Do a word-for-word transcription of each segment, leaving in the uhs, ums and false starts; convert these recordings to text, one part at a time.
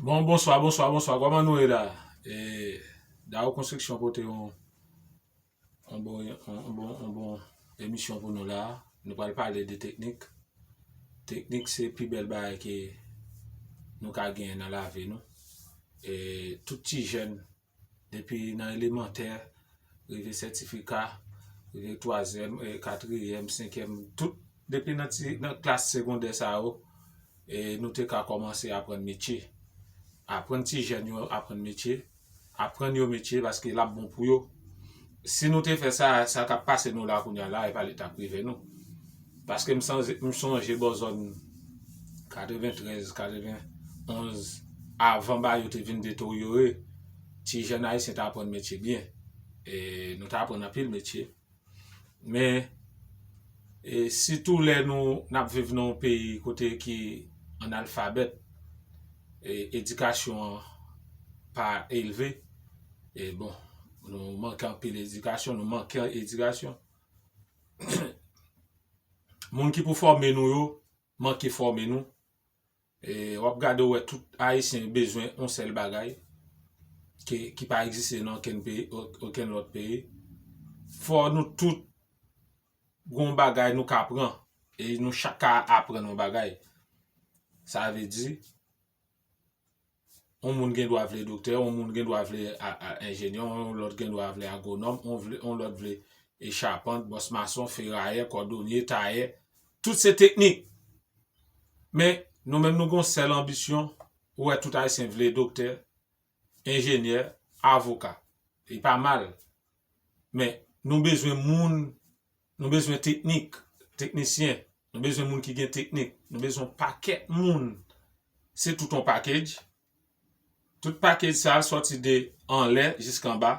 Bon, bonswa, bonswa, bonswa. Kòman nou ye la? E, Dao Konstriksyon pote yon, yon bon, yon, yon bon, yon bon emisyon pou nou la. Nou pral pale de teknik. Teknik se pi bèl bagay ke nou ka genyen nan lavi nou. E tout ti jèn, depi nan elemantè, rive sètifika, rive twazyèm, e, katriyèm, senkyèm, tout, depi nan ti, nan klas segondè sa yo, e, nou te ka kòmanse aprann metye. Aprann ti jèn yo aprann metye, aprann yo metye paske l ap bon pou yo. Si nou te fè sa, sa k ap pase nou la kounye a la, e pa li t ap rive nou. Paske m sonje, m sonje bò zòn katreventrèz, katrevenonz, avan bagay yo te vin deteryore, ti jèn ayisyen t aprann metye byen. E nou t aprann anpil metye. Men, e sitou lè nou, n ap viv nan yon peyi kote ki analfabèt, e edikasyon an pa elve, e bon, nou manke anpil edikasyon, nou manke edikasyon. Moun ki pou fòme nou yo, manke fòme nou. E w ap gade, w wè tout Ayisyen bezwen yon sèl bagay ki, ki pa egziste nan okenn peyi, o-, okenn lòt peyi. Fò nou tout gon bagay nou ka pran. E nou chak ka aprann yon bagay. Sa vle di, yon moun gen dwa vle doktè, yon moun gen dwa vle a, a, enjenyè, yon lòt gen dwa vle agwonòm, yon vle, yon lòt vle e chapant, bòs mason, ferayè, kòdonye, tayè. Tout se teknik. Men, nou menm nou gon sèl anbisyon, ou wè tout Ayisyen vle doktè, enjenyè, avoka. Li pa mal. Men, nou bezwen moun, nou bezwen teknik, teknisyen. Nou bezwen moun ki gen teknik. Nou bezwen pakèt moun. Se tout yon package. Tout package sa a sòti de anlè jiska anba.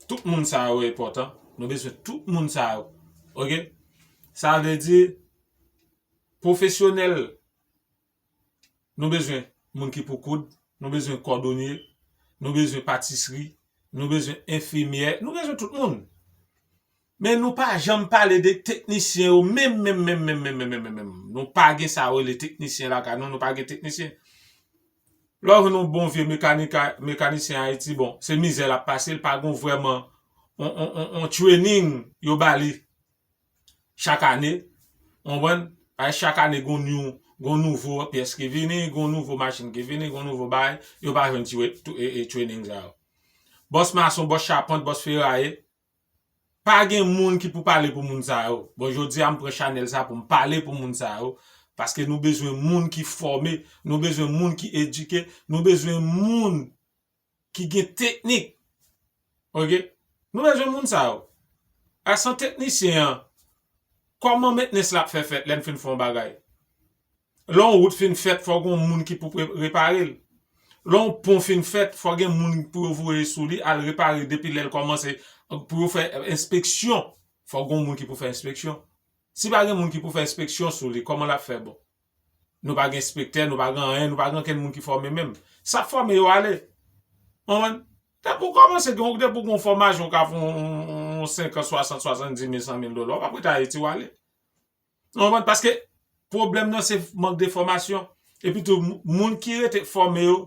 Tout moun sa yo enpòtan. Nou bezwen tout moun sa yo. Oke? Sa vle di, pwofesyonèl, nou bezwen moun ki pou koud, nou bezwen kòdonye, nou bezwen patisri, nou bezwen enfimyè, nou bezwen tout moun. Men nou pa janm pale de teknisyen yo, menm, menm, menm, menm, menm, menm, menm, menm, menm. Nou pa gen sa yo rele teknisyen lakay nou, nou pa gen teknisyen. Lè w jwenn yon bon vye mekanika-, mekanisyen Ayiti, bon, se mizè l ap pase, l pa gon vrèman on, on, on, on training yo ba li chak ane, w konprann? Ay, chak ane, gon nou, gon nouvo pyès ki vini, gon nouvo machin ki vini, gon nouvo bagay, yo pa jwenn ti we-, tou-, e, e, training sa yo. Bòs mason, bòs chapant, bòs feraye, pa gen moun ki pou pale pou moun sa yo. Bon, jodi a, m pran chanèl sa pou m pale pou moun sa yo, paske nou bezwen moun ki fòme, nou bezwen moun ki edike, nou bezwen moun ki gen teknik. Oke? Nou bezwen moun sa yo. A san teknisyen an, kòman mentnans la ap fè fèt lè n fin fè yon bagay? Lè yon wout fin fèt, fò gen yon moun ki pou pre-, repare l. Lè yon pon fin fèt, fò gen moun pou yo voye sou li, al repare depi lè l kòmanse, pou yo fè enspeksyon. Fò gen yon moun ki pou fè enspeksyon. Si pa gen moun ki pou fè enspeksyon sou li, kòman l ap fè bon? Nou pa gen enspektè, nou pa gen anyen, nou pa gen ankenn moun ki fòme menm. Sa fòme yo ale. Konprann? Depi w kòmanse gen, depi w gen yon fòmasyon w ka fè yon, yon, yon senkant, swasant, swasanndis mil, san mil dola, w p ap rete Ayiti w ale. Konprann? Paske pwoblèm nan se mank de fòmasyon. Epi tou, m-, moun ki rete fòme yo,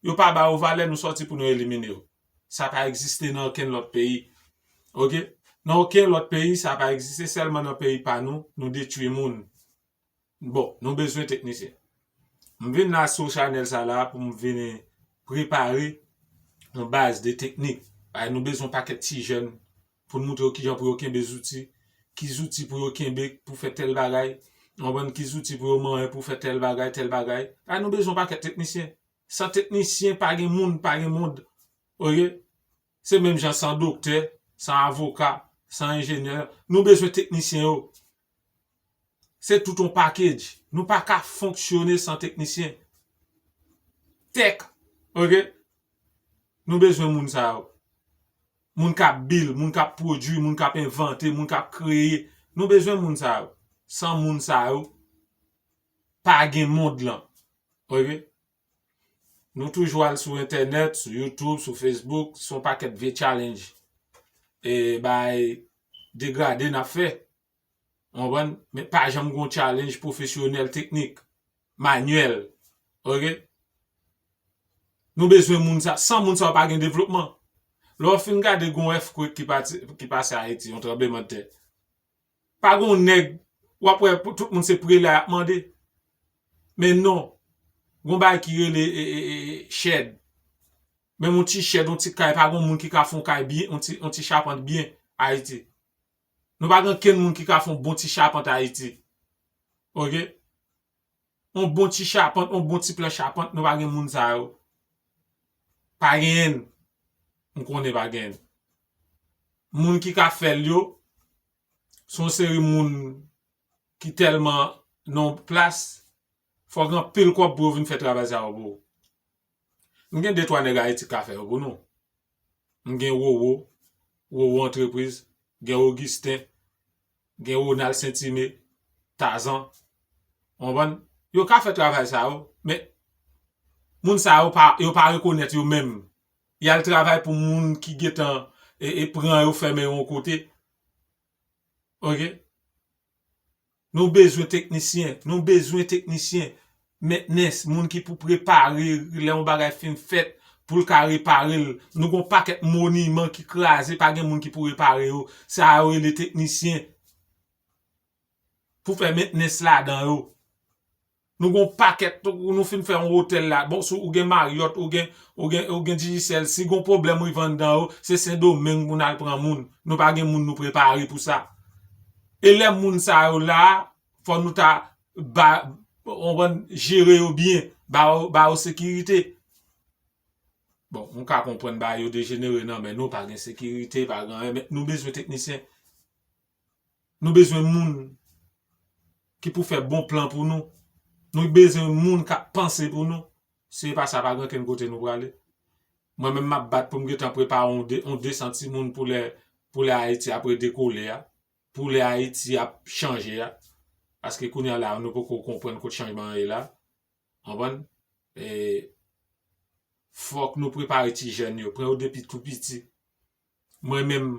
yo pa ba yo valè, nou sòti pou nou elimine yo. Sa pa egziste nan okenn lòt peyi. Oke? Nan okenn lòt peyi, sa pa egziste, sèlman nan peyi pa nou, nou detwi moun. Bon, nou bezwen teknisyen. M vin la sou chanèl sa la pou m vin prepare yon baz de teknik. Ay, nou bezwen yon pakèt ti jèn pou n montre yo kijan pou yo kenbe zouti, ki zouti pou yo kenbe pou fè tèl bagay, w konprann, ki zouti pou yo manyen pou fè tèl bagay, tèl bagay. Ay, nou bezwen yon pakèt teknisyen. San teknisyen, pa gen moun, pa gen mond. Oke? Se menm jan san doktè, san avoka, san enjenyè. Nou bezwen teknisyen yo. Se tout yon package. Nou pa ka fonksyone san teknisyen. Tech, oke? Nou bezwen moun sa yo. Moun k ap build, moun k ap pwodui, moun k ap envante, moun k ap kreye. Nou bezwen moun sa yo. San moun sa yo, pa gen mond lan. Oke? Nou toujou al sou entènèt, sou YouTube, sou Facebook, se yon pakèt vye challenge. E bay degrade n ap fè. W konprann? Men pa janm gon challenge pwofesyonèl, teknik, manyèl. Oke? Nou bezwen moun sa. San moun sa, pa gen devlopman. Lè w fin gade, gen yon earthquake ki pati, ki pase Ayiti, yon tranblemanntè. Pa gen yon nèg, w ap wè pou tout moun se prela y ap mande. Men non, gen yon bagay ki rele e, e, e, e, shed. Menm yon ti shed, yon ti kay, pa gen yon moun ki ka fè yon kay byen, yon ti, yon ti chapant byen Ayiti. Nou pa gen kenn moun ki ka fè yon bon ti chapant Ayiti. Oke? Yon bon ti chapant, yon bon ti plan chapant, nou pa gen moun sa yo. Pa genyen. M konnen pa genyen. Moun ki ka fè l yo, se yon seri moun ki tèlman nan yon plas, fò gen anpil kòb pou yo vin fè travay sa yo pou ou. M gen de twa nèg Ayiti k ka fè yo pou nou. M gen Wowo, Wowo Antrepriz, gen Augustin, gen Ronald Saint-Aimé, Tazan. Ou konprann? Yo ka fè travay sa yo, men moun sa yo pa, yo pa rekonèt yo menm. Y al travay pou moun ki gentan e, e pran yo fèmen yon kote. Oke? Nou bezwen teknisyen, nou bezwen teknisyen, mentnens, moun ki pou prepare lè yon bagay fin fèt, pou l ka repare l. Nou gon pakèt moniman ki kraze, pa gen moun ki pou repare yo. Sa yo rele teknisyen. Pou fè mentnens ladan yo. Nou gon pakèt, nou fin fè yon otèl la. Bon, si ou gen Marriott, ou gen, ou gen, ou gen Digicel, si gon pwoblèm rive anndan yo, se Sendomeng pou n al pran moun. Nou pa gen moun nou prepare pou sa. E lè moun sa yo la, fò nou ta ba, ou konprann, jere yo byen, ba yo, ba yo sekirite. Bon, nou ka konprann bagay yo dejenere nan men nou, pa gen sekirite, pa gen anyen, men nou bezwen teknisyen. Nou bezwen moun ki pou fè bon plan pou nou. Nou bezwen moun k ap panse pou nou. Si e pa sa, pa gen kenn kote nou prale. Mwen menm, m ap bat pou m gentan prepare yon de, yon de san timoun pou lè, pou lè Ayiti ap redekole a, pou lè Ayiti ap chanje a. Paske kounye a la, nou poko konprann kot chanjman an ye la. Konprann? E, fòk nou prepare ti jèn yo, pran yo depi tou piti. Mwen menm,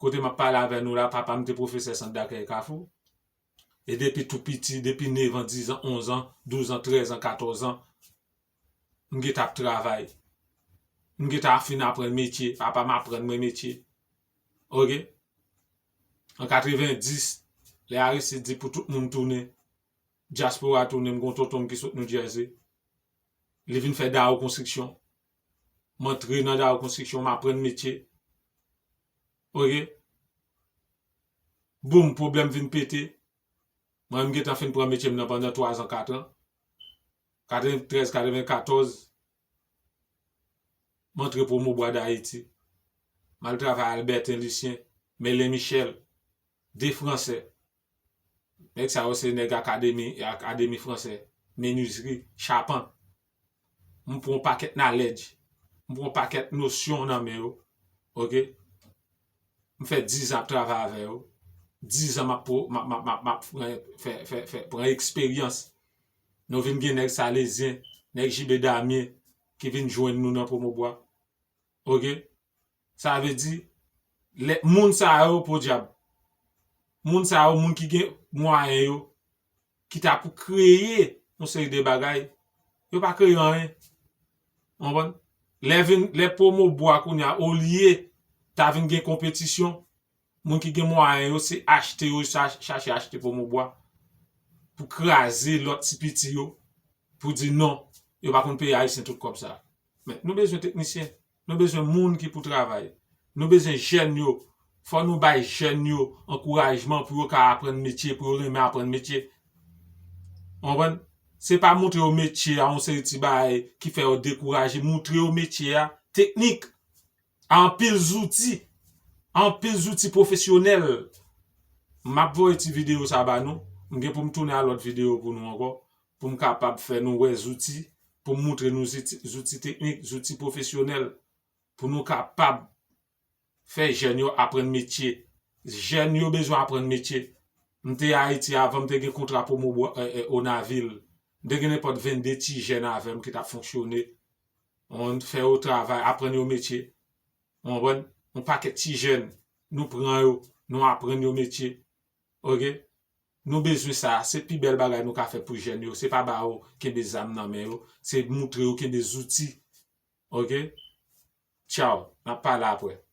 kote m ap pale avè nou la, papa m te pwofesè sant dakèy Kafou. E depi tou piti, depi nèf an, diz an, onz an, douz an, trèz an, katòz an, m gentan ap travay. M gentan ap fin aprann metye. Papa m aprann mwen metye. Oke? An katrevendis, lè Aristide di pou tout moun tounen, dyaspora tounen, m gon tonton m ki sot New Jersey. Li vin fè Dawo Konstriksyon. M antre nan Dawo Konstriksyon, m aprann metye. Oke? Boum, pwoblèm vin pete. Mwen, m gentan fin pran metye m nan pandan twa zan, kat an. Katreventrèz, katrevenkatòz, m antre Promobwa Dayiti. M al travay Albertin Lucien, Melen Michel, de Fransè. Nèg sa yo se nèg akademi, akademi fransè, menizri, chapant. M pran yon pakèt knowledge. M pran yon pakèt nosyon nan men yo. Oke? M fè diz an ap travay avè yo. Diz an m ap, m ap, m ap, m ap, m ap fè, fè, fè, pran eksperyans. Nou vin gen nèg Salezyen, nèg Jibe Damyen, ki vin jwenn nou nan Promobwa. Oke? Sa vle di, lè, moun sa yo, podyab, moun sa yo, moun ki gen mwayen yo, ki ta pou kreye yon seri de bagay, yo pa kreye anyen. Ou konprann? Lè vin, lè Promobwa kounye a, olye ta vin gen konpetisyon, moun ki gen mwayen yo, se achte yo, sa, chache achte Promobwa pou kraze lòt ti piti yo, pou di non, yo pa konn peye Ayisyen tout kòb sa. Men, nou bezwen teknisyen. Nou bezwen moun ki pou travay. Nou bezwen jèn yo. Fò nou bay jèn yo ankourajman pou yo ka aprann metye, pou yo renmen aprann metye. Ou konprann? Se pa montre yo metye a, yon seri ti bagay ki fè yo dekouraje. Montre yo metye a, teknik, a anpil zouti, anpil zouti pwofesyonèl. M ap voye ti videyo sa ba nou. M gen pou m tounen a lòt videyo pou nou ankò, pou m kapab fè nou wè zouti, pou m montre nou zouti, zouti teknik, zouti pwofesyonèl, pou nou kapab fè jèn yo aprann metye. Jèn yo bezwen aprann metye. M te Ayiti avan, m te gen kontra Promobwa, e, e, Onavil. M te gen nenpòt vennde ti jèn avè m ki t ap fonksyone. Ou konprann, fè yo travay, aprann yo metye. Ou konprann? Yon pakèt ti jèn, nou pran yo, nou aprann yo metye. Oke? Nou bezwen sa. Se pi bèl bagay nou ka fè pou jèn yo. Se pa ba yo kenbe zam nan men yo. Se montre yo kenbe zouti. Ok? Tchao. N ap pale apre.